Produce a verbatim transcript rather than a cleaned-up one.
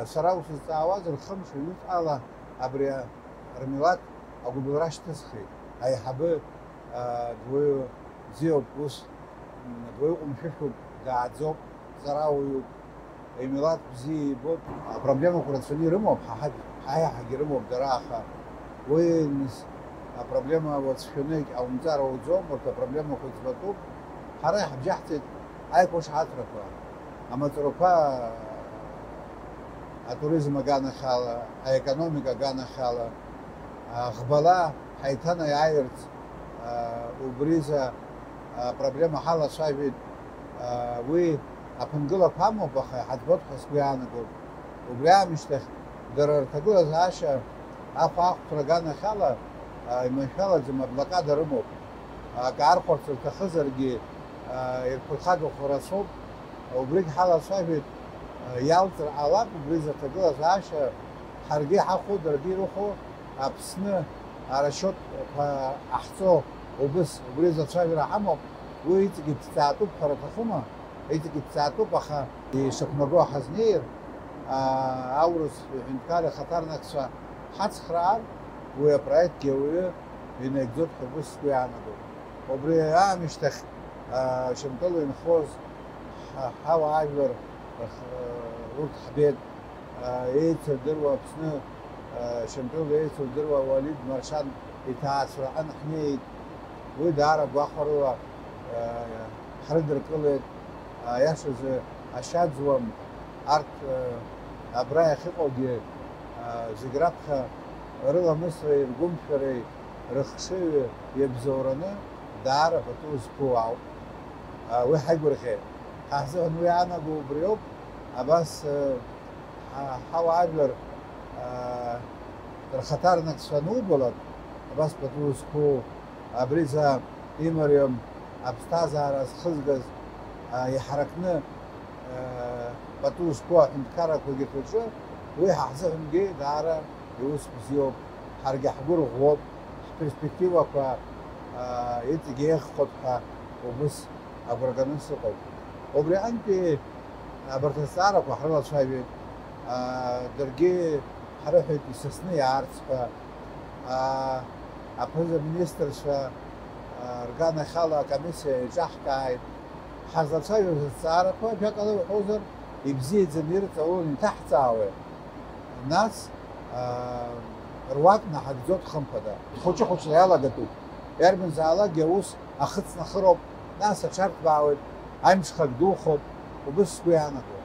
Сара усызҵаауаз рхымш ҩнуҵҟала абри рмилаҭ агәыбылра шьҭысхит. Аиҳабы, аа, дуаҩы бзиоуп, ус, м, дуаҩы ҟәымшәышәуп, дааӡоуп, ҵарауаҩуп, имилаҭ бзиа ибоит. Апроблемақәа рацәаны ирымоуп, ҳа ҳагь-, ҳаиаҳагь ирымоуп дара, аха уи нас апроблема уацәшәаны егь ҟаумҵар ауӡом, урҭ апроблемақәа ӡбатәуп. Ҳара иҳабжьаҳҵеит аиқәышаҳаҭрақәа, амаҵурақәа, атуризм аганахьала, аекономика аганахьала, а, ӷбала ҳаиҭанаиааирц, а, убризы, а, проблема ҳалацәажәеит, а, уи аԥынгылақәа амоуп, аха иҳаӡбоит ҳәа сгәы иаанагоит. Убри аамышьҭахь дара рҭагылазаашьа ахәаахәҭра аганахьала, а, иманшәалаӡам, аблокада рымоуп. Акы архәарц рҭахызаргьы, а, ирԥырхагахо рацәоуп. Убригь ҳалацәажәеит, а, иалҵыр ҟалап убри изы аҭагылазаашьа, ҳаргьы иҳахәо, даргьы ирыхәо, Аԥсны арасчиотқәа ҟаҳҵо убыс, убри изы ацәажәара ҳамоуп, уи иҵегьы ԥҵаатәуп ҳәа рҭахума? Иҵегьы ԥҵаатәуп, аха ишақәнаго ҳазнеир, а, аурыс ҳәынҭқарра ахаҭарнакцәа ҳацхраар, уи апроектгьы ауаҩы инаигӡоит ҳәа убыс сгәы иаанагоит. Убри аамышьҭахь, а, Шьамтәыла инхоз ҳа-, ҳауаажәлар рх-, урҭ ҳбеит, а, еицырдыруа Аԥсны, а, Шьамтәыла еицырдыруа Уалид Маршан иҭаацәараҟны ҳнеит. Уи даара гәахәарыла, а, ҳрыдыркылеит. Аиашазы ашьа ӡуам, арҭ, а, абра иахьыҟоугьы, а, зегь раԥхьа рыламысреи ргәымшәареи рыхшыҩ иабзоураны даара пату зқәу ауп. А, уи ҳаигәырӷьеит. Ҳа ҳзыҳәан уи иаанаго убриоуп. Абас, а, ҳа-, ҳауаажәлар, а, рхаҭарнакцәа анубалак, абас пату зқәу, абри за имариам аԥсҭазаара зхызгаз, а, иҳаракны, а, пату зқәу аҳәынҭқаррақәагьы рҿы, уи ҳа ҳзыҳәангьы даара иус бзиоуп, ҳаргьы ҳгәырӷәӷәоуп, ҳперспективақәа, а, иҵегь еиӷьхоит ҳәа убыс агәра ганы сыҟоуп. Убри аҟынтәи абарҭ азҵаарақәа ҳрылацәажәеит, а, даргьы ҳрыҳәеит исасны иаарц ҳәа, а, аԥыза-министрцәа, а, рганахьала акомиссиа еиҿаҳкааит. Ҳазлацәажәоз азҵаарақәа, ажәакала уҳәозар, ибзиаӡаны ирҵаулан иҭаҳҵаауеит. Нас, а, руак наҳагӡоит, хымԥада. Хәыҷы-хәыҷла иалагатәуп. Иарбанзаалакгьы аус ахы ҵнахыроуп, нас аҽарҭбаауеит, аимшхак духоуп, убыс сгәы иаанагоит.